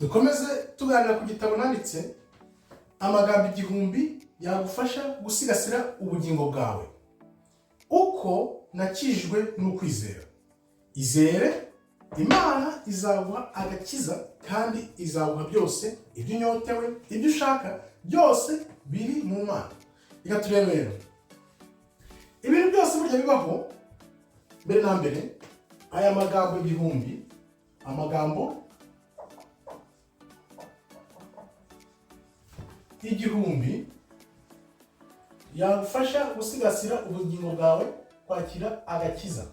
Dukomeze tuganira ku gitabo nanditse, amagambo 1000 yagufasha gusigasira ubugingo bwawe. Uko nakijijwe n'ukwizera. Izere, Imana izaguha agakiza kandi izaguha byose, ibyo unyotewe, ibyo ushaka byose biri mu Mana. Reka turebe rero. Ibintu byose burya bibaho, mbere na mbere, aya magambo 1000, amagambo 1000 yagufasha gusigasira ubugingo bwawe, kwakira agakiza.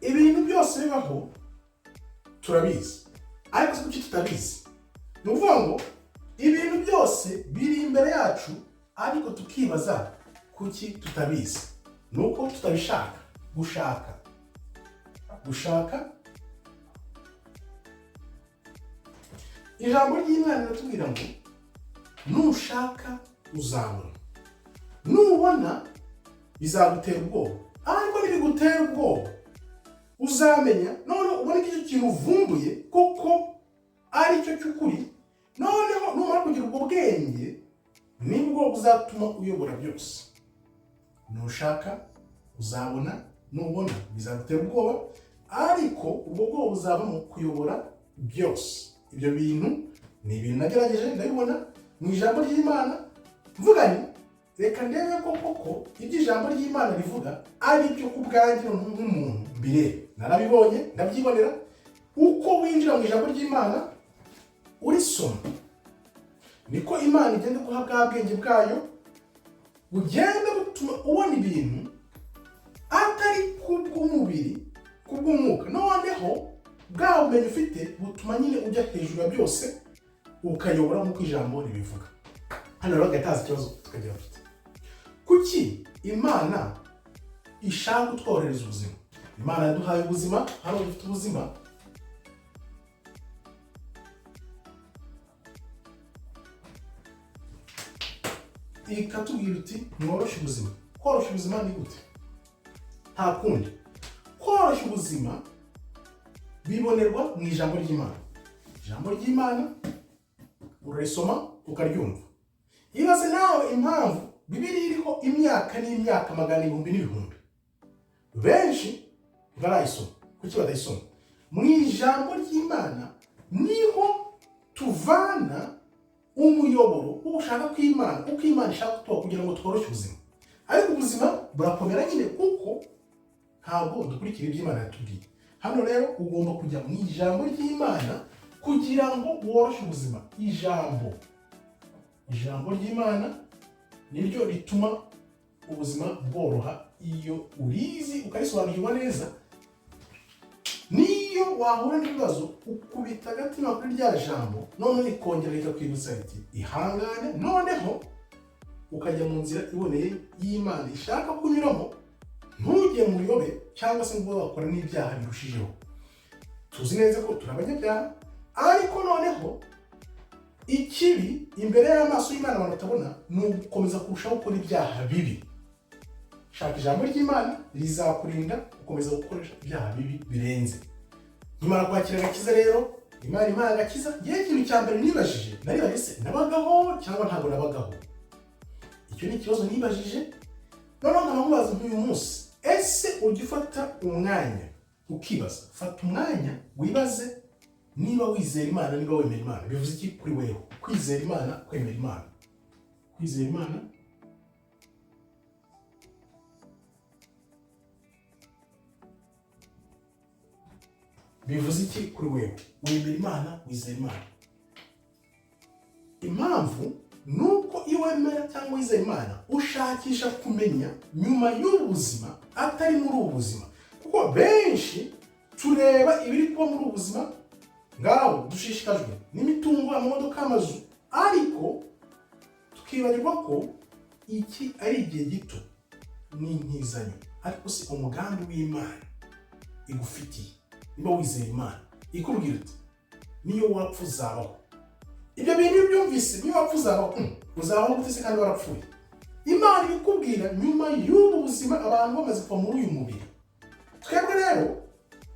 Ibintu byose bibaho turabizi, ariko se kuki tutabizi? Ni ukuvuga ngo ibintu byose biri imbere yacu, ariko tukibaza kuki tutabizi. Ni uko tutabishaka. Gushaka, gushaka. Ijambo ry'Imana riratubwira ngo nushaka uzabona, nubona bizagutera ubwoba, ariko nibigutera ubwoba uzamenya, noneho ubone ko icyo kintu uvumbuye koko ari cyo cy'ukuri. Noneho numara kugira ubwo bwenge, nibwo buzatuma uyobora byose. Nushaka uzabona, nubona bizagutera ubwoba, ariko ubwo bwoba buzaba mu kuyobora byose. Ibyo bintu ni ibintu nagerageje ndabibona mu ijambo ry'Imana, mvuga nti reka ndebe ko koko ibyo ijambo ry'Imana rivuga ari byo ku bwanjye nk'umuntu mbirebe. Narabibonye, ndabyibonera. Uko winjira mu ijambo ry'Imana urisoma, niko Imana igenda iguha bwa bwenge bwayo bugenda butuma ubona ibintu atari kubw'umubiri, kubw'umwuka. Noneho bwa bumenyi ufite butuma nyine ujya hejuru ya byose, ukayobora nk'uko ijambo ribivuga. Hano rero hagahita ikibazo tukagira tuti: kuki Imana ishaka kutworohereza ubuzima? Imana yaduhaye ubuzima, hano dufite ubuzima. Ikatubwira uti mworoshye ubuzima. Koroshya ubuzima ni gute? Nta kundi, koroshya ubuzima bibonerwa mu ijambo ry'Imana. Ijambo ry'Imana urarisoma ukaryumva. Ibaze nawe impamvu Bibiliya iriho imyaka n'imyaka, magana, ibihumbi n'ibihumbi, benshi ntibarayisoma. Kuki badayisoma? Mu ijambo ry'Imana niho tuvana umuyoboro w'ugushaka kw'Imana, uko Imana ishaka kutuba kugira ngo tworoshye ubuzima. Ariko ubuzima burakomera nyine, kuko ntabwo dukurikira ibyo Imana yatubwiye. Hano rero ugomba kujya mu ijambo ry'Imana kugira ngo woroshye ubuzima. Ijambo ry'Imana niryo rituma ubuzima bworoha. Iyo urizi ukarisobanukirwa neza, niyo wahura n'ibibazo ukubita agatima kuri rya jambo, noneho rikongera rikakwibutsa riti ihangane, noneho ukajya mu nzira iboneye y'Imana ishaka kunyuramo, ntujye mu buyobe cyangwa se ngo wakora n'ibyaha birushijeho. Tuzi neza ko turi abanyabyaha, ariko noneho ikibi imbere y'amaso y'Imana abantu batabona ni ugukomeza kurushaho gukora ibyaha bibi. Shaka ijambo ry'Imana, rizakurinda gukomeza gukoresha ibyaha bibi birenze. Nkimara kwakira agakiza rero, Imana impaye agakiza, ngewe ikintu cya mbere nibajije, naribajije: se nabagaho cyangwa ntabwo nabagaho? Icyo ni ikibazo nibajije. Noneho nkaba nkubaza nk'uyu munsi: ese ujya ufata umwanya ukibaza? Fata umwanya wibaze niba wizera Imana, niba wemera Imana. Bivuze iki kuri wewe kwizera Imana, kwemera Imana? Kwizera Imana bivuze iki kuri wewe? Wemera Imana, wizera Imana? Impamvu ni uko iyo wemera cyangwa wizera Imana, ushakisha kumenya nyuma y'ubu buzima, atari muri ubu buzima, kuko benshi tureba ibiri kuba muri ubu buzima, ngaho dushishikajwe n'imitungo, amamodoka, amazu, ariko tukibagirwa ko iki ari igihe gito, ni intizanyo. Ariko si umugambi w'Imana igufitiye. Niba wizera Imana, ikubwira uti niyo wapfa uzabaho. Ibyo bintu iyo ubyumvise, niyo wapfa uzabaho, uzabaho gute se kandi warapfuye? Imana ibikubwira nyuma y'ubu buzima, abantu bamaze kuva muri uyu mubiri. Twebwe rero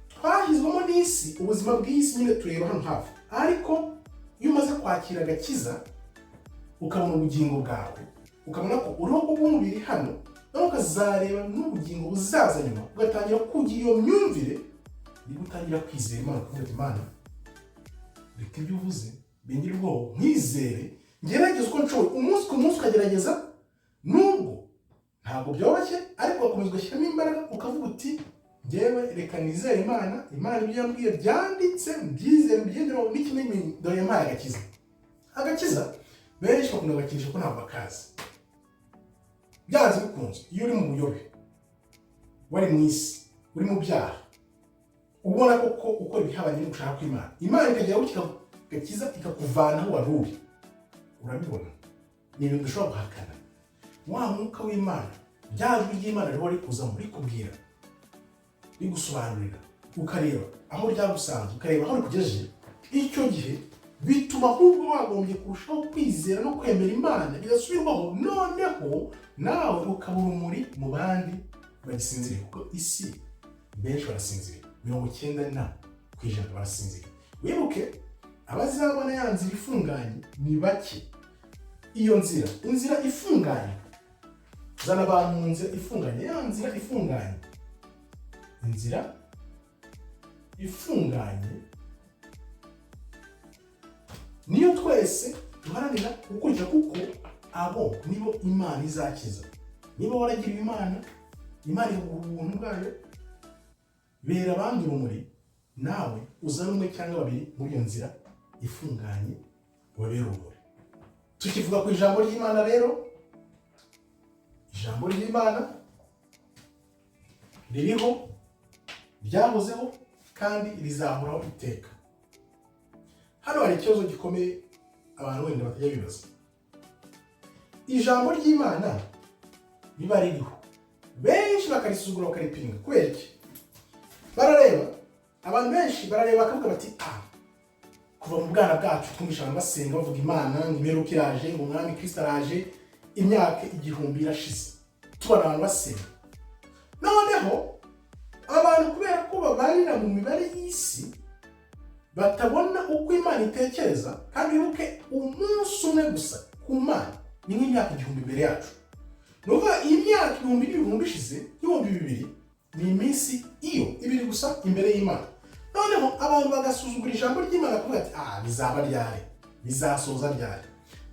twashyizwemo n'isi, ubuzima bw'isi nyine tureba hano hafi. Ariko iyo umaze kwakira agakiza, ukabona ubugingo bwawe, ukabona ko uriho kubw'umubiri hano, nawe ukazareba n'ubugingo buzaza nyuma, ugatangira kugira iyo myumvire, nibwo utangira kwizera Imana, ukavuga ati: "Imana, reka ibyo uvuze bingire ubwoba, nkwizere, ngerageze uko nshoboye." Umunsi ku munsi ukagerageza, nubwo ntabwo byoroshye, ariko ugakomeza ugashyiramo imbaraga, ukavuga uti: "Ngewe reka nizere Imana. Imana ibyo yambwiye byanditse mbyizere, mbigendereho." N'ikimenyimenyi, dore yampaye agakiza. Agakiza benshi bakunda kugakinisha ko ntabwo bakazi. Byanze bikunze, iyo uri mu buyobe, wari mu isi, uri mu byaha, ubona koko ukora ibihabanye no gushaka kw'Imana, Imana ikagera gutya igakiza, ikakuvana aho wari uri, urabibona, ni ibintu dushobora guhakana. Wa mwuka w'Imana, rya jwi ry'Imana riba rikuzamo, rikubwira, rigusobanurira, ukareba aho ryagusanze, ukareba aho rikugejeje. Icyo gihe bituma ahubwo wagombye kurushaho kwizera no kwemera Imana bidasubirwaho, noneho nawe ukaba urumuri mu bandi bagisinziriye, kuko isi benshi barasinziriye, 90% barasinziriye. Wibuke, abazabona ya nzira ifunganye ni bake. Iyo nzira, inzira ifunganye, zana abantu mu nzira ifunganye, ya nzira ifunganye. Inzira ifunganye niyo twese duharanira gukurikira, kuko abo nibo Imana izakiza. Niba waragiriwe Imana, Imana iguha ubuntu bwayo, bera abandi urumuri, nawe uzane umwe cyangwa babiri muri iyo nzira ifunganye, ubabere urumuri. Tukivuga ku ijambo ry'Imana rero, ijambo ry'Imana ririho, ryahozeho kandi rizahoraho iteka. Hano hari ikibazo gikomeye abantu wenda batajya bibaza. Ijambo ry'Imana riba ririho, benshi bakarisuzugura, bakaripinga. Kubera iki? Barareba, abantu benshi barareba bakavuga bati: "Ah, kuva mu bwana bwacu twumvisha abantu basenga, bavuga Imana ngo imperuka iraje, ngo umwami Kristo araje. Imyaka 1000 irashize tubona abantu basenga." Noneho abantu, kubera ko babarira mu mibare y'isi, batabona uko Imana itekereza. Kandi wibuke, umunsi umwe gusa ku Mana ni nk'imyaka 1000 imbere yacu. Ni ukuvuga iyi myaka ibihumbi n'ibihumbi ishize, 2000, ni iminsi iyo 2 gusa imbere y'Imana. Noneho abantu bagasuzugura ijambo ry'Imana, kuvuga ati: "Ah, bizaba ryari? Bizasoza ryari?"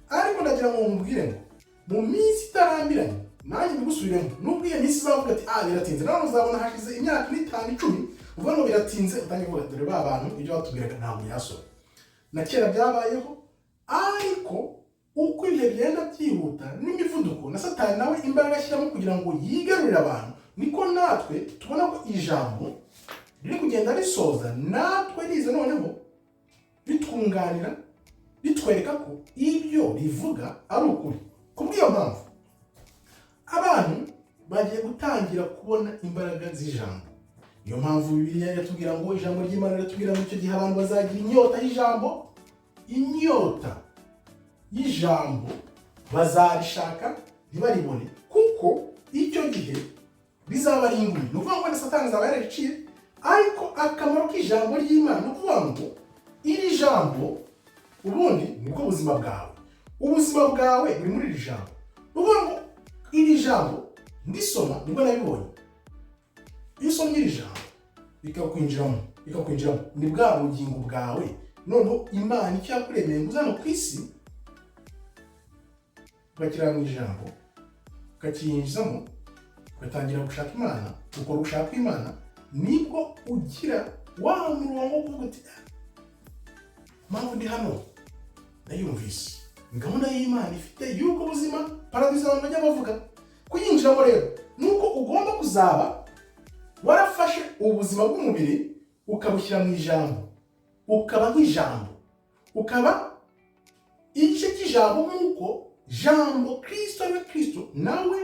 Ariko ndagira ngo mubwire ngo mu minsi itarambiranye, nanjye mbigusubiremo, nubwo iyo minsi izavuga ati: "Ah, biratinze," nawe uzabona hashize imyaka 5, 10, uvuga ngo biratinze, utangiye kuvuga: "Dore ba bantu ibyo batubwiraga ntabwo byasohoye." Na kera byabayeho, ariko uko ibihe bigenda byihuta n'imivuduko, na Satani nawe imbaraga ashyiramo kugira ngo yigarurire abantu, niko natwe tubona ko ijambo riri kugenda risoza, natwe riza noneho ritwunganira, ritwereka ko ibyo rivuga ari ukuri. Kubw'iyo mpamvu abantu bagiye gutangira kubona imbaraga z'ijambo. Niyo mpamvu Bibiliya iratubwira ngo, ijambo ry'Imana riratubwira ngo icyo gihe abantu bazagira inyota y'ijambo, inyota y'ijambo, bazarishaka ntibaribone, kuko icyo gihe rizaba ari ingumi. Ni ukuvuga ngo wenda Satani azaba yarariciye. Ariko akamaro k'ijambo ry'Imana ni ukuvuga ngo iri jambo ubundi nibwo buzima bwawe, ubuzima bwawe buri muri iri jambo. Ni ukuvuga ngo iri jambo ndisoma nibwo nabibonye. Iyo usomye iri jambo rikakwinjiramo, rikakwinjiramo, ni bwa bugingo bwawe. Noneho Imana icyo yakuremeye ngo uzane ku isi, ugashyira mu ijambo, ukakiyinjizamo, ugatangira gushaka Imana, ukora ugushaka kw'Imana, nibwo ugira wa murongo wo kuvuga uti: "Ah, mpamvu ndi hano nayumvise, ni gahunda y'Imana ifite y'ubwo buzima, paradizo abantu bajya bavuga." Kuyinjiramo rero ni uko ugomba kuzaba warafashe ubuzima bw'umubiri ukabushyira mu ijambo, ukaba nk'ijambo, ukaba igice cy'ijambo, nk'uko Jambo Kirisito ariwe Kirisito nawe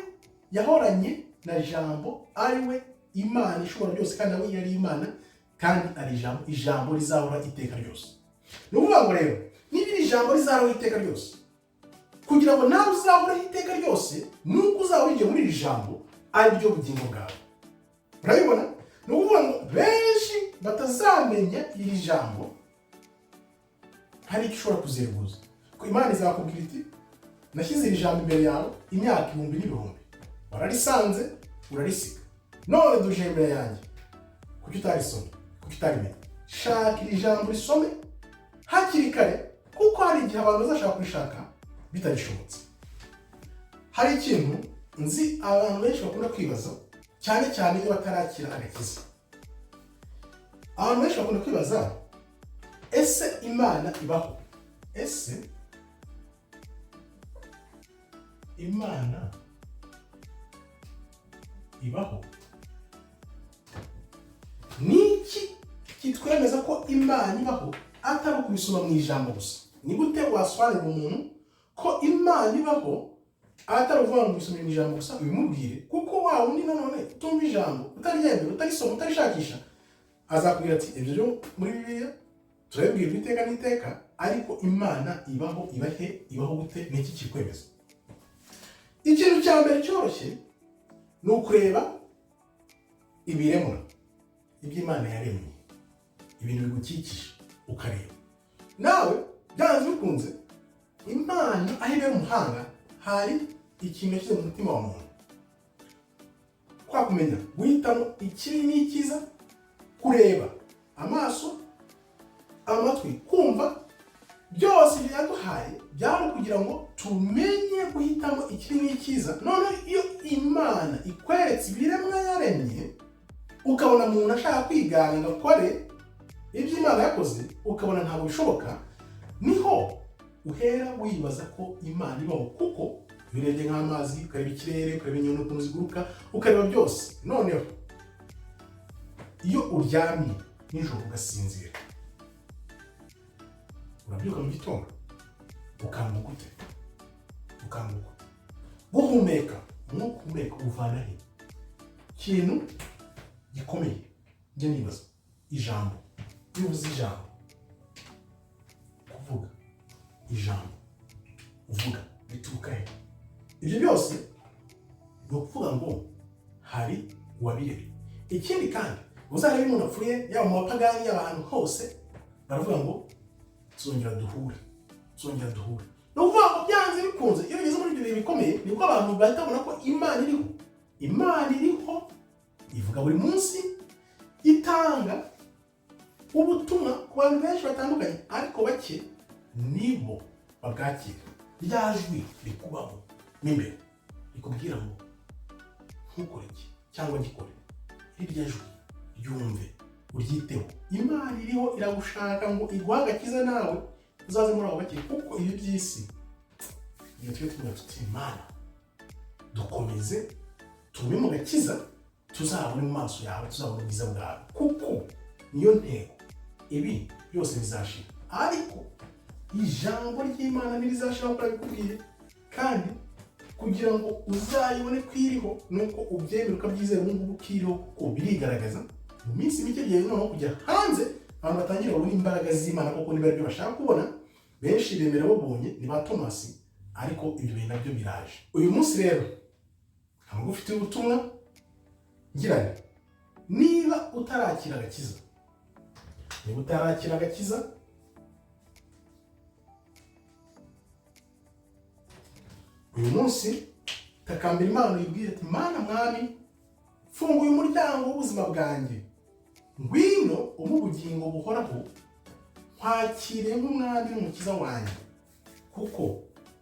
yahoranye na Jambo, ariwe Imana ishobora byose, kandi nawe yari Imana kandi ari ijambo, ijambo rizahora iteka ryose. Ni ukuvuga ngo rero niba iri jambo rizahoraho iteka ryose, Kugira ngo nawe uzahoreho iteka ryose, nuko uzaba wigiye muri iri jambo, ari ryo bugingo bwawe. Urabibona? Ni ukuvuga ngo benshi batazamenya iri jambo, hari icyo ushobora kuzeguza, ko Imana izakubwira iti: "Nashyize iri jambo imbere yawe imyaka ibihumbi n'ibihumbi, wararisanze urarisiga, none duje imbere yanjye, kuki utarisomye? Kuki utarimenya?" Shaka iri jambo, risome hakiri kare, kuko hari igihe abantu bazashaka kurishaka bitagishobotse. Hari ikintu nzi abantu benshi bakunda kwibaza, cyane cyane iyo batarakira agakiza. Abantu benshi bakunda kwibaza: ese Imana ibaho? Ese Imana ibaho? Ni iki kitwemeza ko Imana ibaho, atari ukubisoma mu ijambo gusa? Ni gute wasobanurira umuntu ko Imana ibaho, atari ukuvuga ngo ubisome mu ijambo gusa, ubimubwire? Kuko wa wundi nanone utumva ijambo, utaryemera, utarisoma, utarishakisha, azakubwira ati: "Ibyo byo muri Bibiliya turabibwirwa iteka n'iteka, ariko Imana ibaho, iba he, ibaho gute? Ni iki kikwemeza?" Ikintu cya mbere cyoroshye ni ukureba ibiremwa, ibyo Imana yaremye, ibintu bigukikije, ukareba nawe. Byanze bikunze, Imana aho ibera umuhanga, hari ikintu yashyize mu mutima wa muntu, kwa kumenya guhitamo ikibi n'icyiza, kureba, amaso, amatwi, kumva, byose ibyo yaduhaye byari ukugira ngo tumenye guhitamo ikibi n'icyiza. None iyo Imana ikweretse ibiremwa yaremye, ukabona umuntu ashaka kwigana ngo akore ibyo Imana yakoze, ukabona ntabwo bishoboka, niho uhera wibaza ko Imana ibaho. Kuko iyo urebye nk'amazi, ukareba ikirere, ukareba inyoni ukuntu ziguruka, ukareba byose, noneho iyo uryamye nijoro ugasinzira, urabyuka mu gitondo ukanguka ute? Ukanguka ute? Guhumeka, umwuka uhumeka uvana he? Ikintu gikomeye njya nibaza: ijambo. Iyo uvuze ijambo, kuvuga ijambo uvuga bituruka he? Ibyo byose ni ukuvuga ngo hari uwabiremye. Ikindi kandi, uzarebe umuntu apfuye, yaba mu bapagani, yaba ahantu hose, baravuga ngo: "Tuzongera duhure, tuzongera duhure." Ni ukuvuga ngo byanze bikunze, iyo bigeze muri ibyo bihe bikomeye, nibwo abantu bahita babona ko Imana iriho. Imana iriho, ivuga buri munsi, itanga ubutumwa ku bantu benshi batandukanye, ariko bake nibo babwakira. Rya jwi rikubamo mo imbere rikubwira ngo ntukore iki cyangwa gikore, irya jwi ryumve, uryiteho. Imana iriho, iragushaka ngo iguhe agakiza, nawe uzaze muri abo bake. Kuko ibi by'isi, iyo tujye tuvuga tuti: "Imana, dukomeze tugume mu gakiza, tuzabone mu maso yawe, tuzabone ubwiza bwawe," kuko niyo ntego. Ibi byose bizashira, ariko ijambo ry'Imana ntirizashira, kuko rabikubwiye. Kandi kugira ngo uzayibone ko iriho, ni uko ubyemera, ukabyizera ubu ngubu ko iriho, kuko birigaragaza mu minsi mike igihe noneho kujya hanze, abantu batangira babona imbaraga z'Imana, kuko niba aribyo bashaka kubona. Benshi bemera babonye, ni ba Tomasi, ariko ibyo bintu nabyo biraje. Uyu munsi rero ntabwo ufite ubutumwa ngira nti: niba utarakira agakiza, niba utarakira agakiza, uyu munsi takambira Imana, uyibwire ati: "Mana, Mwami, funguye umuryango w'ubuzima bwanjye, ngwino umpe ubugingo buhoraho, nkwakiriye nk'umwami n'umukiza wanjye, kuko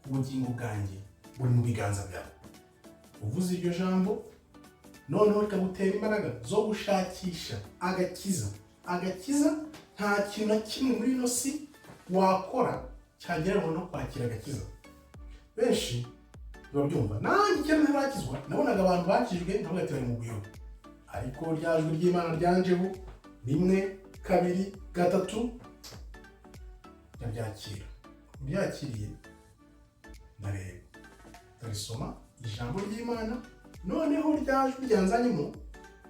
ubugingo bwanjye buri mu biganza byawe." Uvuze iryo jambo, noneho rikagutera imbaraga zo gushakisha agakiza. Agakiza, nta kintu na kimwe muri ino si wakora cyagereranywa no kwakira agakiza. Benshi babyumva, nanjye kera ntarakizwa nabonaga abantu bakijwe nkavuga ati: "Bari mu buyobe." Ariko rya jwi ry'Imana ryanjeho rimwe, kabiri, gatatu, ndabyakira. Mbyakiriye, ndareba, ndarisoma ijambo ry'Imana, noneho rya jwi ryanzanyemo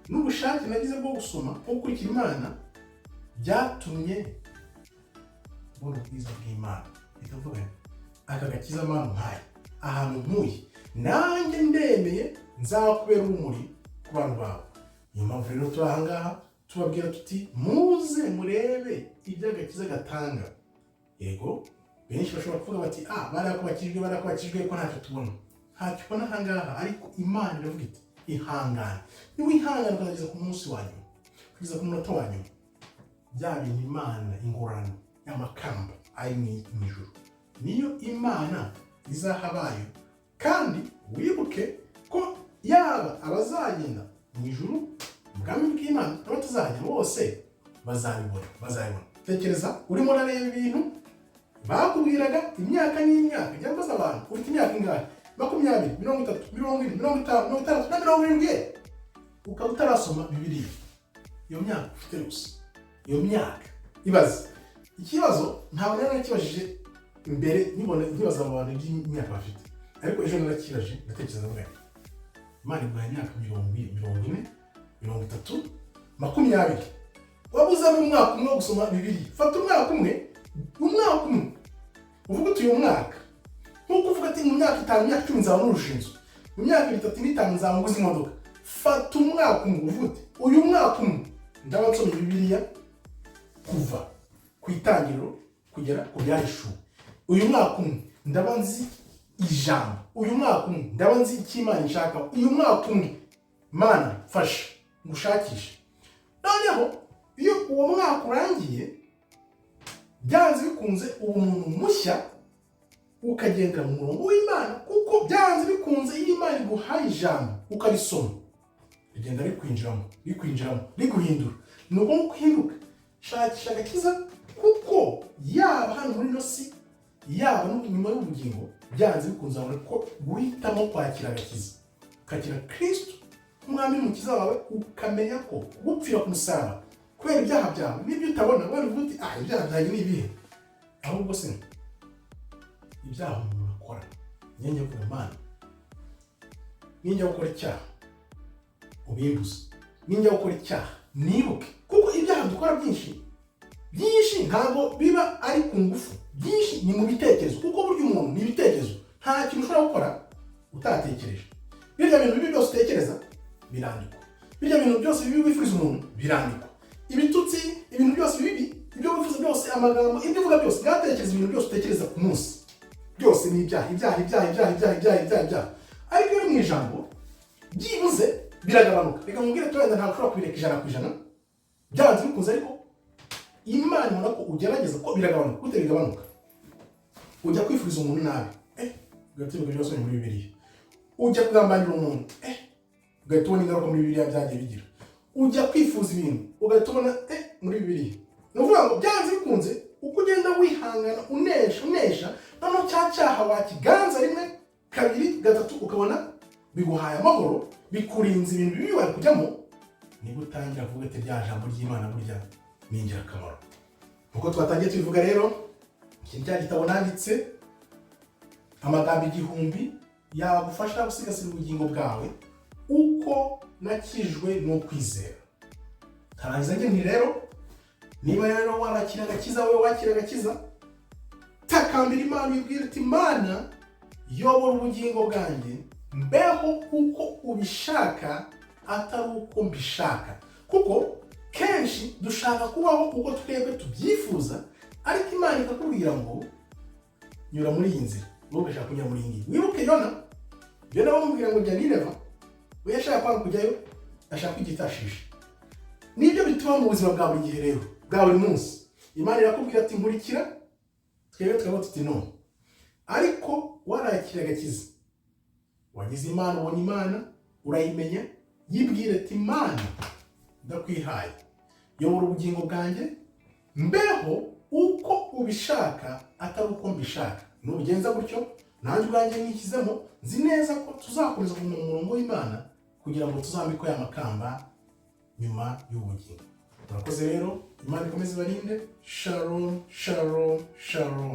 n'ubushake nagize bwo gusoma, bwo gukurikira Imana, byatumye mbona ubwiza bw'Imana. Ndavuga nti Aka gakiza Mana umpaye, ahantu ntuye, nanjye ndemeye nzakubera urumuri ku bantu bawe. Niyo mpamvu rero turi aha ngaha tubabwira tuti: muze murebe ibyo agakiza gatanga. Yego, benshi bashobora kuvuga bati: ah, bariya ko bakijwe, bariya ko bakijwe, ko ntacyo tubona. Ntacyo ubona aha ngaha, ariko Imana iravuga iti: ihangane. Niwihangane ukazageza ku munsi wa nyuma, kugeza ku munota wa nyuma, bya bintu Imana, ingororano y'amakamba ari mu ijuru, niyo Imana izaha abayo. Kandi wibuke ko yaba abazagenda mu ijuru mu bwami bw'Imana n'abatazagenda bose bazabibona, bazabibona. Tekereza urimo urareba ibintu bakubwiraga imyaka n'imyaka. Jya mbaza abantu: ufite imyaka ingahe? 20, 30, 40, 50, 60 na 70, ukaba utarasoma Bibiliya. Iyo myaka ufite yose, iyo myaka, ibaze. Ikibazo ntabwo nari nakibajije mbere nkibona nkibaza abo bantu iby'imyaka bafite, ariko ejo narakibaje, ndatekereza, ndavuga nti: Imana iguha imyaka 40, 40, 30, 20, wabuzemo umwaka umwe wo gusoma Bibiliya. Fata umwaka umwe, umwaka umwe, uvuga uti: uyu mwaka, nk'uko uvuga ati: mu myaka 5, imyaka 10 nzaba nuruje inzu, mu myaka 35 nzaba nguze imodoka. Fata umwaka umwe uvuga uti: uyu mwaka umwe ndaba nsomye Bibiliya kuva ku Itangiriro kugera ku Byahishuwe. Uyu mwaka umwe ndaba nzi ijambo. Uyu mwaka umwe ndaba nzi icyo Imana ishaka. Uyu mwaka umwe, Mana mfasha ngushakishe. Noneho iyo uwo mwaka urangiye, byanze bikunze uba umuntu mushya, ukagendera mu murongo w'Imana, kuko byanze bikunze iyo Imana iguhaye ijambo ukarisoma, rigenda rikwinjiramo, rikwinjiramo, riguhindura. Ni uko nguko uhinduka. Shakisha agakiza, kuko yaba hano muri ino si, yaba no nyuma y'ubugingo, byanze bikunze wabona ko guhitamo kwakira agakiza, ukakira Kristo nk'umwami n'umukiza wawe, ukamenya ko gupfira ku musaraba kubera ibyaha byawe n'ibyo utabona, wenda uvuga uti: ah, ibyaha byanjye ni ibihe? Ahubwo se ibyaha umuntu akora, njye kuvuga: Mana, ninjya gukora icyaha ubimbuze, ninjya gukora icyaha nibuke. Kuko ibyaha dukora byinshi byinshi ntabwo biba ari ku ngufu, byinshi ni mu bitekerezo, kuko burya umuntu ni ibitekerezo. Nta kintu ushobora gukora utatekereje. Birya bintu bibi byose utekereza birandikwa, birya bintu byose bibi wifuriza umuntu birandikwa, ibitutsi, ibintu byose bibi, ibyo wifuza byose, amagambo, ibyo uvuga byose, ngatekereza, ibintu byose utekereza ku munsi byose ni ibyaha, ibyaha, ibyaha, ibyaha, ibyaha, ibyaha, ibyaha, ibyaha. Ariko iyo uri mu ijambo, byibuze biragabanuka. Reka nkubwire, wenda ntabwo ushobora kubireka 100% byanze bikunze, ariko Imana ibona ko ugerageza, ko biragabanuka. Gute bigabanuka? Ujya kwifuriza umuntu nabi, ugahita wibuka ibyo wasomye muri Bibiliya. Ujya kugambanira umuntu, ugahita ubona ingaruka muri Bibiliya byagiye bigira. Ujya kwifuza ibintu, ugahita ubona muri Bibiliya. Ni ukuvuga ngo byanze bikunze uko ugenda wihangana, unesha, unesha, noneho cya cyaha wakiganza rimwe, kabiri, gatatu, ukabona biguhaye amahoro, bikurinze ibintu bibi wari kujyamo. Nibwo utangira kuvuga ati: rya jambo ry'Imana burya ni ingirakamaro. Nkuko twatangiye tubivuga rero, iki cya gitabo nanditse, amagambo 1000 yagufasha gusigasira ubugingo bwawe, uko nakijwe n'ukwizera. Karangiza njye nti: rero niba rero warakira agakiza, wowe wakira agakiza, takambira Imana, uyibwira uti: Imana, yobora ubugingo bwanjye, mbeho uko ubishaka, atari uko mbishaka. Kuko kenshi dushaka kubaho uko twebwe tubyifuza, ariko Imana ikakubwira ngo nyura muri iyi nzira, wowe ugashaka kunyura muri iyi ngiyi. Wibuke Yona. Yona bamubwira ngo jya Nineva, we yashaka kwanga kujyayo, ashaka kwigira i Tashishi. Nibyo bituma mu buzima bwa buri gihe rero, bwa buri munsi, Imana irakubwira ati: nkurikira, twebwe tukaba tuti: no. Ariko warakira agakiza, wagize Imana, ubona Imana, urayimenya, yibwire ati: Imana, ndakwihaye, yobora ubugingo bwanjye, mbeho uko ubishaka, atari uko mbishaka. Nubigenza gutyo, nanjye ubwanjye nishyizemo, nzi neza ko tuzakomeza kuguma mu murongo w'Imana kugira ngo tuzambikwe aya makamba nyuma y'ubugingo. Murakoze rero, Imana ikomeze ibarinde. Shalom, shalom, shalom.